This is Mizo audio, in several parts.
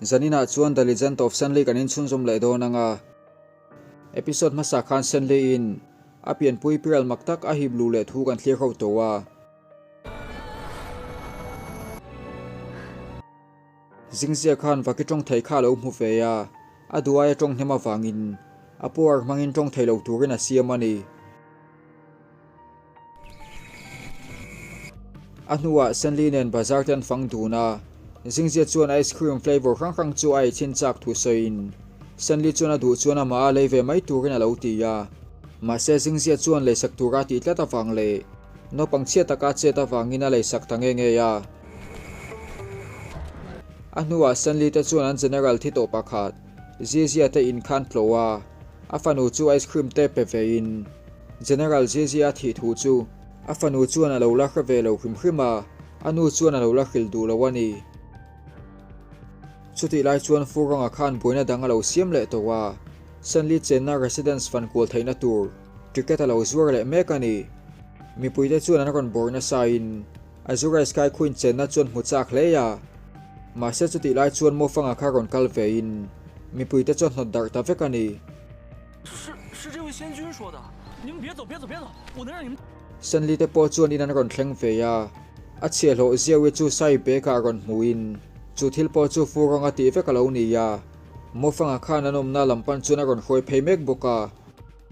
Zaninah chuan The Legend of Senli kan inchhunzawm leh dawn ang a. Episode hmasa khan Senli in a pianpui piral mak tak a hip luh leh thu kan thlir ho tawh a. Zingzia khan vaki tawng thei kha a lo hmu ve a, a duh aia tawng hnem avangin a power hmangin tawng thei lo turin a siam a ni. A hnuah Senli nen bazar te an fang dun a, Zingzia chuan ice cream flavour hrang hrang chu a ei chhin chak thu sawiin Senli chuan a duh chuan amah a lei ve mai turin a lo ti a. Mahse Zingzia chuan leisak tura tih tlat avang leh naupang chhia taka chet avangin a leisak ta nge nge a. A hnuah Senli te chuan an general thi tawh pakhat Zizia te in khan tlawh a, a fanu chu ice cream te pe vein General Zizia thih thu chu a fanu chuan a lo la hre ve lo hrim hrim a, a nu chuan a lo la hrilh duh lo a ni. Chutih lai chuan Furanga khan buaina dang a lo siam leh tawh a, Sanli chenna residence fan kual theihna tur ticket a lo zuar leh mek a ni. Mipuite chuan an rawn bawr nasain Azure Sky Queen chenna chuan hmu chak hle a, mahse chutih lai chuan Mofanga kha rawn kal vein mipuite chuan hnawt darh ta vek a ni. Sanli te pawh chuan in an rawn thleng ve a, a chhiahhlawh Ziawi chu Sai bag-ah rawn hmuin chu thil pawh chu fur rawng a tih vek a lo ni a, Mofanga khan an awmna lam pan chuan a rawn hruai phei mek bawk a,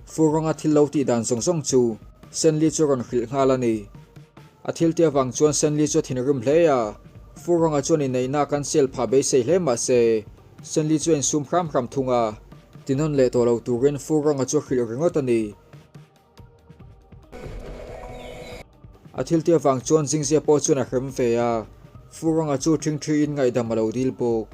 fur rawnga thil lo tih dan zawng zawng chu Sanli chu a rawn hrilh nghal a ni. A thil tih avang chuan Sanli chu a thinrim hle a, fur rawnga chuan inneihna a cancel phah beisei hle mahse, Stanley chu a insum hram hram thung a, tihnawn leh tawh lo turin fur rawnga chu a hrilh ringawt a ni. A thil tih avang chuan Zingzia pawh chuan a hrem ve a, fur rawnga chu ṭhing ṭhiin ngaihdam a lo dil bawk.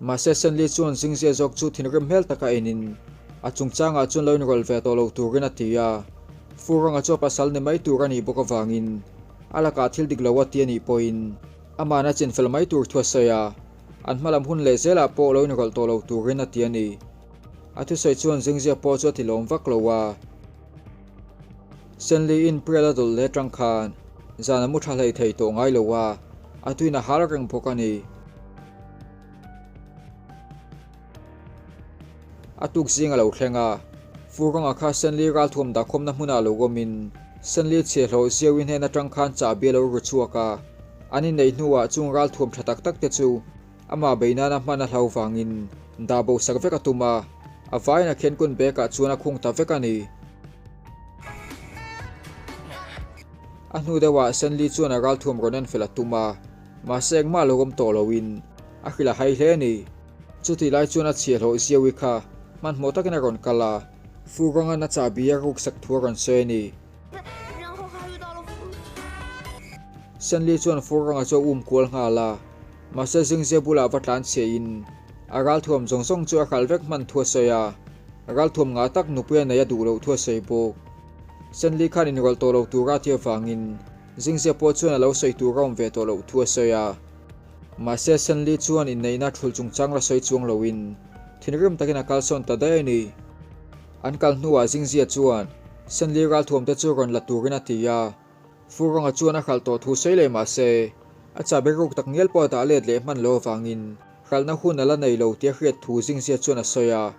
Mahse Stanley chuan Zingzia zawk chu thinrim hmel taka enin a chungchangah chuan lo inrawlh ve tawh lo turin a ti a, fur rawnga chu a pasal ni mai tur a nih bawk avangin a lakah thil dik lo a ti a nih pawhin amahna chinfel mai tur thu a sawi a. An hmalam hun leh zelah pawh lo inrawlh tawh lo turin a ti a ni. A thusawi chuan Zingzia pawh chu a ti lawm vak lo a. Senli in Prial a dawlh leh atang khan zan a mu tha hlei thei tawh ngai lo a, a tuin a hal reng bawk a ni. A tuk zing a lo thleng a, fur rawnga kha Senli ralthuam dahkhawmna hmunah lo awmin Senli chhiahhlawh Ziawi hnen atang khan chahbi a lo ru chhuak a. An inneih hnuah chung ralthuam tha tak tak te chu amah bei nana hman a hlau vangin dah bo sak vek a tum a, a vaiin a khenkun bag ah chuan a khung ta vek a ni. A hnu deuhah Senli chuan a ralthuam rawn en fel a tum a, mahse engmah lo awm tawh loin a hrilh a hai hle a ni. Chutih lai chuan a chhiahhlawh Ziawi kha hmanhmawh takin a rawn kal a, fur rawngan a chahbi a ruksak thu a rawn sawi a ni. Stanley chuan fur rawnga chu a um kual nghal a, mahse Zingzia bulah va tlan chhiahin a ralthuam zawng zawng chu a hral vek hman thu a sawi a, ralthuam ngah tak nupui a nei a duh loh thu a sawi bawk. Stanley khan inrawlh tawh lo tura a tih avangin Zingzia pawh chuan a lo sawi tur a awm ve tawh loh thu a sawi a. Mahse Stanley chuan inneihna thul chungchang la sawi chuang loin thinrim takin a kalsawn ta daih a ni. An kal hnuah Zingzia chuan Senli ralthuamte chu rawn la turin a ti a, Furawnga chuan a hralh tawh thu sawi leh mah se, a chahbi ruk tak ngial pawh a dah let leh hman lo avangin hralhna hun a la nei lo tia hriat thu Zingzia chuan a sawi a,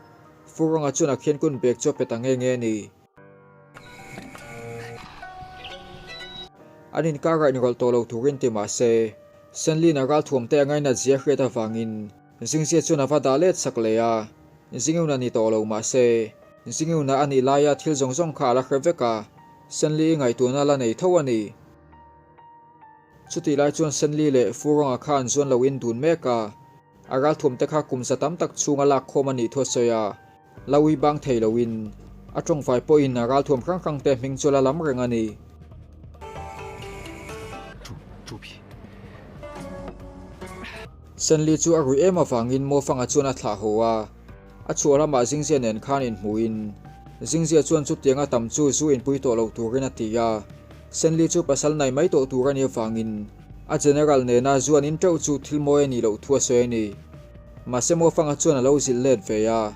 Furawnga chuan a khiankun bag chu a pe ta nge nge a ni. An inkarah inrawlh tawh lo turin ti mah se, Senli'n a ralthuamte a ngainat zia hriat avangin Zingzia chuan a va dah let sak leh a, Zingiuna ni tawh lo mah se, Zingiuna a nih laia thil zawng zawng kha a la hre vek a, Senli i ngaihtuahna la nei tho a ni. Chutih lai chuan Senli leh Furawnga kha an zuan lo in dun mek a, a ralthuam te kha kum za tam tak chhunga lak khawm a nih thu a sawi a, la ui bang thei loin a tawngfai pawhin a ralthuam hrang hrang te hming chu la lam reng a ni. Senli chu a ruih em avangin Mofanga chuan a thlah haw a, a chhuah lamah Zingzia nen khan inhmuhin Zingzia chuan chutianga tam chu zu inpui tawh lo turin a ti a, Senli chu pasal nai mai tawh tur a nih avangin a General nena zu an in teuh chu thil mawi a nih loh thu a sawi a ni. Mahse Mofanga chuan a lo zilh let ve a,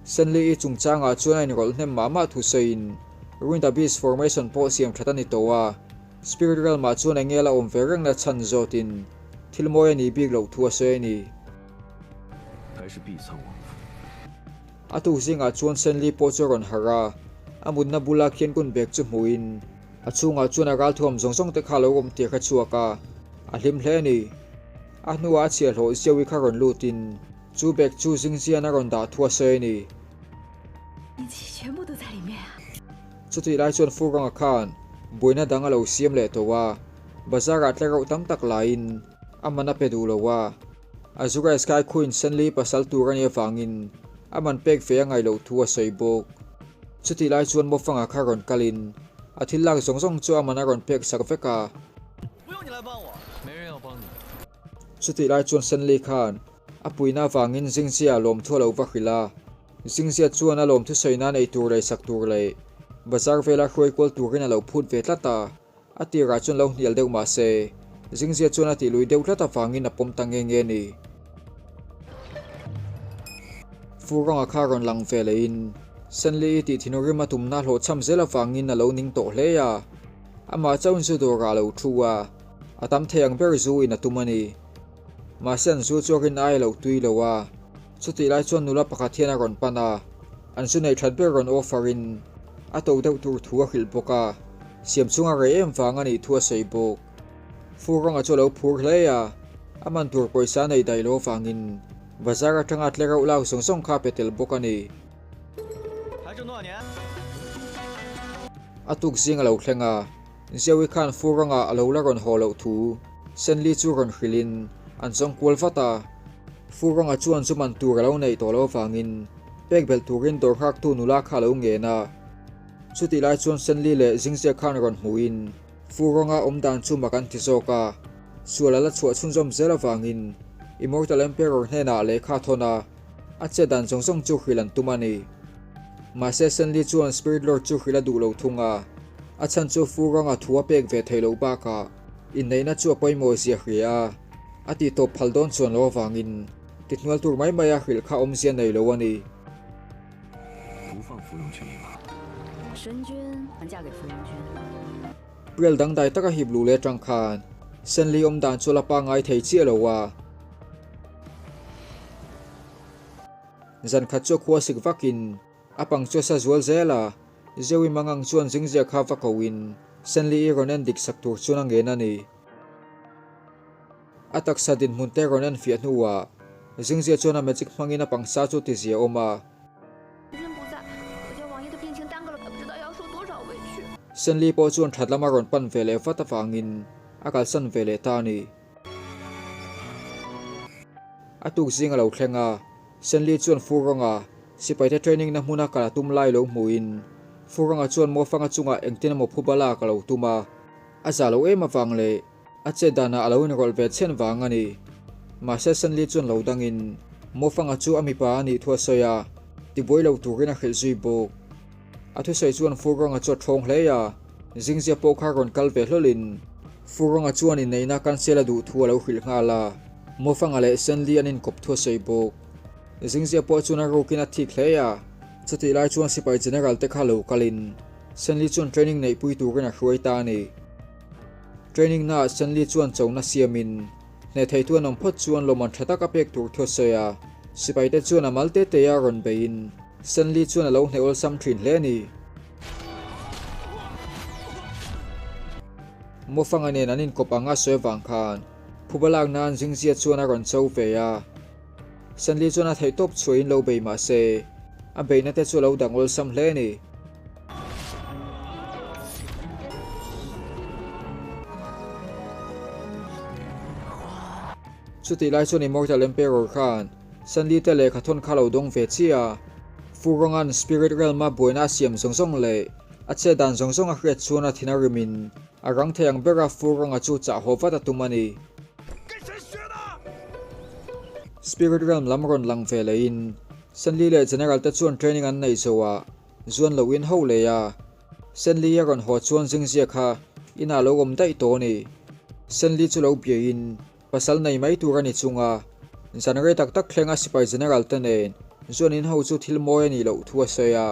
Senli-i chungchangah chuan a inrawlh hnem mah mah thu sawiin Ruined Abyss formation pawh siam that a ni tawh a, Spirit Realm-ah chuan eng nge la awm ve reng la chhan zawtin thil mawi a nih bik loh thu a sawi a ni. A tuk zingah chuan Senli pawh chu a rawn harh a, a mutna bula khian kun bag chu hmuhin a chhungah chuan a ralthuam zawng zawng te kha a lo awm tir kha chhuak a, a hlim hle a ni. A hnuah a chhiahhlawh Ziaui kha rawn lutin chu bag chu Zingzian a rawn dah thu a sawi a ni. Chutih lai chuan Furanga khan buaina dang a lo siam leh tawh a, bazar ah tlereuh tam tak laiin a man a pe duh lo a. Azura Sky Queen Senli pasal tur a nih avangin a man pek ve a ngaih loh thu a sawi bawk. Chutih lai chuan Mofanga kha rawn kalin a thil lak zawng zawng chu a man a rawn pek sak vek a. Chutih lai chuan Senli khan a puihna avangin Zingzia lawmthu a lo va hrilh a. Zingzia chuan a lawmthu sawi nan ei tur leh sak tur leh bazar vela hruai kual turin a lo phut ve tlat a. A tirah chuan lo hnial deuh mah se, Zingzia chuan a tih lui deuh tlat avangin a pawm ta nge nge a ni. Fur anga kha rawn lang ve lehin Senli-i tih thinurima tumna hlawhchham zel avangin a lo ning tawh hle a. Amah chauhin zu dawrah a lo thu a, a tam thei ang ber zu in a tum a ni. Mahse an zu chu a rin ai a lo tui lo a, chutih lai chuan nula pakhat hian a rawn pan a, an zu neih that ber rawn offer in a to deuh tur thu a hrilh bawk a, siam chunga rei em vang a nih thu a sawi bawk. Fu rawnga chu a lo phur hle a, a man tur pawisa a nei daih lo avangin bazar atanga tle reuh lak zawng zawng kha a pe tel bawk a ni. A tuk zing a lo thleng a. Ziawi khan Furanga a lo la rawn haw loh thu Senli chu rawn hrilhin an zawng kual vat a. Furanga chuan zu man tur a lo neih tawh loh avangin pek belh turin dawr nghaktu nula kha a lo ngen a. Chutih lai chuan Senli leh Zingzia khan rawn hmuhin Furanga awm dan chu mak an ti zawk a. Sual a la chhuah chhunzawm zel avangin Immortal Emperor hnenah lehkha a thawn a, a chet dan zawng zawng chu hrilh an tum a ni. Mahse Senli chuan Spirit Lord chu hrilh a duh lo thung a. A chhan chu Fu Ranga thu a pek ve theih loh bakah inneihna chu a pawimawh zia hria a, a tih tawp phal dawn chuan lo avangin tihnual tur mai mai a hrilh kha awmzia nei lo a ni. Prial dangdai taka hip luh leh atang khan Senli awmdan chu a la pangngai thei chiah lo a. Zan khat chu a khua sik vakin a pang chu a sa zual zel a. Zewi Mangang chuan Zingzia kha va ko in Senli i rawn en dik sak tur chuan a ngen a ni. A taksa dinhmun te rawn en fiah hnuah Zingzia chuan a magic hmangin a pangsa chu ti zia awm a. Senli pawh chuan that lama rawn pan ve leh vat avangin a kalsan ve leh ta a ni. A tuk zing a lo thleng a, Senli chuan Furanga sipaite training na hmuna kal a tum lai lo hmuhin Furanga chuan Mawfanga chungah engtin emaw phuba lak a lo tum a, a za lo em avang leh a chet danah a lo inrawlh ve chhen vang a ni. Mahse Senli chuan lo dangin Mawfanga chu a mipa a nih thu a sawi a, tibuai lo turin a hrilh zui bawk. A thusawi chuan Furanga chu a thawng hle a, Zingzia pawh kha rawn kal ve hlawlhin Furanga chuan inneihna cancel a duh thu a lo hrilh nghal a. Mawfanga leh Senli an inkawp thu a sawi bawk. Zingzia pawh chuan a rukin a thik hle a, chutih lai chuan sipai general te kha lo kalin Senli chuan training neihpui turin a hruai ta a ni. Training naah Senli chuan chona siamin hneh theitu an awm phawt chuan lawmman tha tak a pek tur thu a sawi a, sipai te chuan a mal te te a rawn beiin Senli chuan a lo hneh awlsam thin hle a ni. Mawfanga nen an inkawp ang a sawi avang khan Phuba lak nan Zingzia chuan a rawn cho ve a, Sanli chuan a theihtawp chhuahin lo bei mah se, a beihna te chu a lo dang awlsam hle a ni. Chutih lai chuan Immortal Emperor khan Sanli te lehkha thawn kha lo dawng ve chiah a, Furonga'n Spirit Realm-a buaina a siam zawng zawng leh a chet dan zawng zawng a hriat chuan a thin a rimin A rang thei ang bera fur rawnga chu chah haw vat a tum a ni. Spirit Realm lam rawn lang ve lehin Senli leh General te chuan training an neih zawhah zuan lo in ho leh a. Senli a rawn haw chuan Zingzia kha inah lo awm daih tawh a ni. Senli chu lo biain pasal nei mai tur a ni chung a, zan rei tak tak thlenga sipai General te nen zuan in ho chu thil mawi a nih loh thu a sawi a.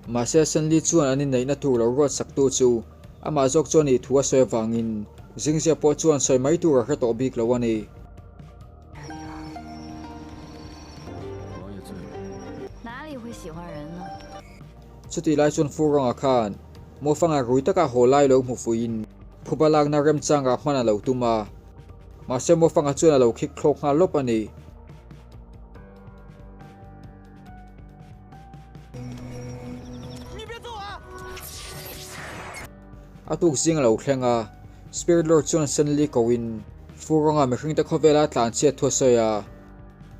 Mahse Senli chuan an inneihna tur lo ruat saktu chu amah zawk chuan ih thu a sawi avangin Zingzia pawh chuan sawi mai tur a hre tawh bik lo a ni. Chutih lai chuan Furanga khan Mofanga rui taka haw lai lo hmu fuiin phuba lakna remchangah hman a lo tum a, mahse Mofanga chuan a lo khik thlawk nghal lawp a ni. A tuk zing a lo thleng a, Spirit Lord chuan Senli koin Furanga mihringte khawvela tlanchhiat thu a sawi a.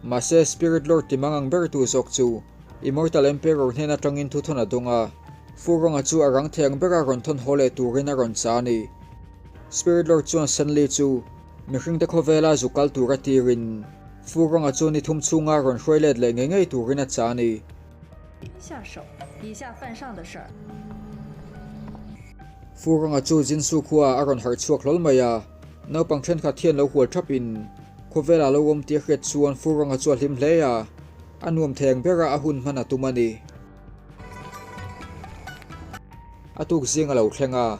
Mahse Spirit Lord ti mang ang ber tu zawk chu Immortal Emperor hnen atangin thu thawn a dawng a, Furanga chu a rang thei ang bera rawn thawn haw leh turin a rawn cha a ni. Spirit Lord chuan Senli chu mihringte khawvela zu kal tura tirin Furanga chu ni thum chhunga rawn hruai let leh ngei ngei turin a cha a ni. Furanga chu Jinsu khuaah a rawn harh chhuak hlawl mai a, naupang thenkhat hian lo hual thapin khawvelah lo awm tih a hriat chuan Furanga chu a hlim hle a, a nuam thei ang bera a hun hman a tum a ni. A tuk zing a lo thleng a,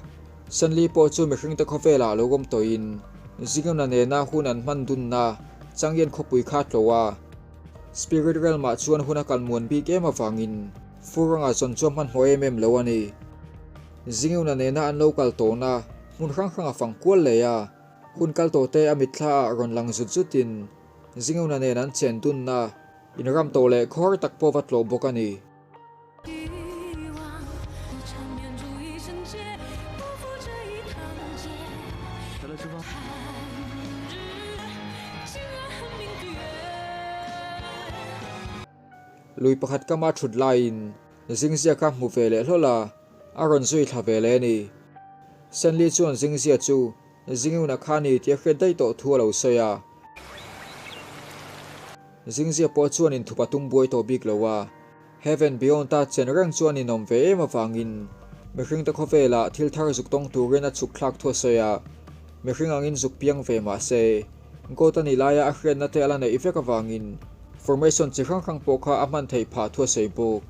Sanli pawh chu mihringte khawvelah lo awm tawhin Zinguna nena hun an hman dunna Changyan khawpui kha a tlawh a. Spirit Realm ah chuan hun a kal muan bik em avangin Furanga zawn chu a hmanhmawh em em lo a ni. Zingiuna nena an lo kal tawhna hmun hrang hrang a fang kual leh a, hun kal tawh te a mitthla ah rawn lang zut zutin Zingiuna nen an chen dunna inram tawh leh khawhar tak pawh va tlawh bawk a ni. Lui pakhat kama thut laiin Zingzia kha hmu ve leh hlawl a, a rawn zui thla ve leh a ni. Stanley chuan Zingzia chu Zingiuna kha ni tih a hriat daih tawh thu a lo sawi a. Zingzia pawh chuan inthup a tum buai tawh bik lo a, Heaven Beyond-a chen reng chuan inawm ve em avangin mihringte khawvelah thil thar zuk tawng turin a chhuk thlak thu a sawi a, mihring angin zuk piang ve mah se, God a nih laia a hriatna te a la neih vek avangin formation chi hrang hrang pawh kha a hman theih phah thu a sawi bawk.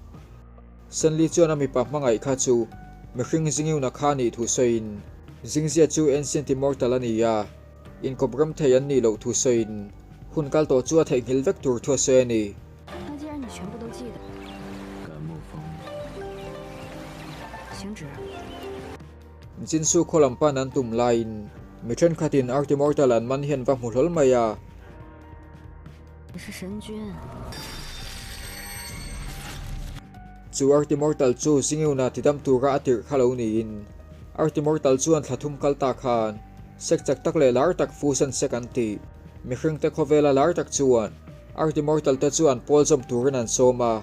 Stanley chuan a mipa hmangaih kha chu mihring zingiuna kha a nih thu sawiin, Zingzia chu Ancient Immortal a ni a, inkawp ram thei an nih loh thu sawiin hun kal tawh chu a theihnghilh vek tur thu a sawi a ni. Jinsu khaw lam pan an tum laiin mi thenkhatin Artimortal an man hian va hmu hlawl mai a. Chu Artimortal chu Zingiuna tidam tura a tirh kha lo niin Artimortal chuan thla thum kal ta khan sek chak tak leh lar tak Fusan sek an tih mihringte khawvela lar tak chuan Art Immortal te chu an pawl zawm turin an sawm a,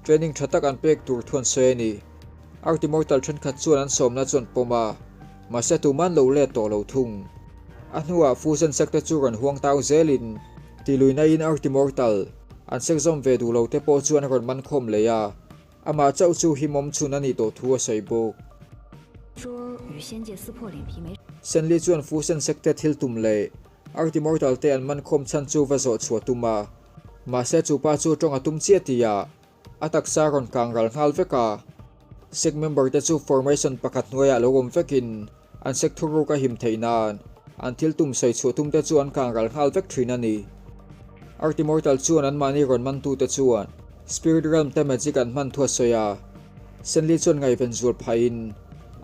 training tha tak an pek tur thu an sawi a ni. Art Immortal thenkhat chuan an sawmna chu an pawm a, mahse tuman lo let tawh lo thung. A hnuah Fusion sek te chu rawn huang tau zelin tihluihna in Art Immortal an sek zawm ve duh lo te pawh chu an rawn man khawm leh a, amah chauh chu himawm chhun a nih tawh thu a sawi bawk. Senli chuan Fusion sek te thil tum leh Art Immortal te an man khawm chhan chu va zawh chhuah tum a, mahse chu pa chu tawng a tum chiah tihah a taksa a rawn kang ral nghal vek a. Sec member te chu formation pakhat hnuaiah lo awm vekin an sec thuruk a him theih nan an thil tum sawi chhuah tum te chu an kang ral nghal vek thin a ni. Art Immortal chuan anmahni rawn man tute chuan Spirit Realm te magic an hman thu a sawi a, Senli chuan ngaihven zual phahin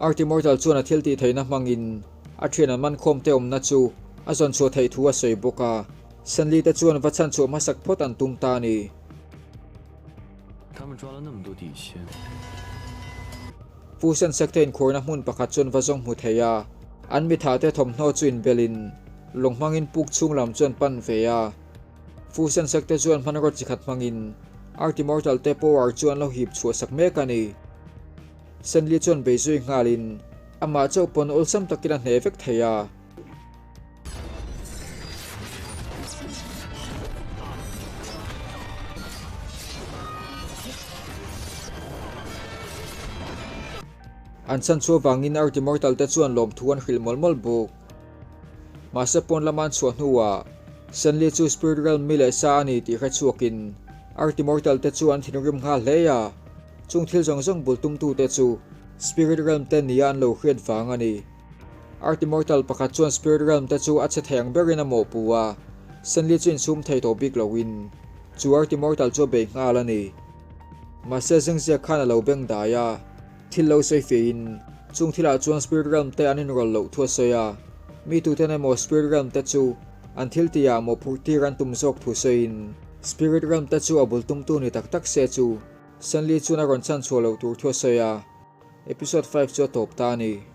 Art Immortal chuan a thil tih theihna hmangin A thian an man khawm te awmna chu a zawn chhuah theih thu a sawi bawk a, Sanli te chuan va chhan chhuah hmasak phawt an tum ta a ni. Pu Sensek te inkhawrna hmun pakhat chuan va zawng hmu thei a, an mitha te thawmhnaw chu inbelin lawng hmangin puk chhung lam chuan pan ve a. Pu Sensek te chuan hmanraw chi khat hmangin Art Immortal te power chu an lo hip chhuah sak mek a ni. Sanli chuan bei zui nghalin Amah chauh pawn awlsam takin a hneh vek thei a. An chhan chhuah vangin Earth Immortal te chuan lawmthu an hrilh mawlh mawlh bawk. Mahse pawn lama an chhuah hnuah Shenli chu Spirit Realm mi leh sa a ni tih hre chhuakin Earth Immortal te chu an thinrim nghal hle a. Chung thil zawng zawng bul tumtute chu Spirit Realm te nia an lo hriat vang a ni. Earth Immortal pakhat chuan Spirit Realm te chu a che thei ang berin a mawhpu a, Senli chu insum thei tawh bik loin chu Earth Immortal chu a bei nghal a ni. Mahse Zengzia khan a lo beng dai a, thil lo sawi fiahin chung thilah chuan Spirit Realm te an inrawlh loh thu a sawi a. Mi tuten emaw Spirit Realm te chu an thil tihah mawhphurh tir an tum zawk thu sawiin Spirit Realm te chu a bul tumtu ni tak tak se chu Senli chuan a rawn chhan chhuah loh tur thu a sawi a. Episode 5 chu a tawp ta a ni.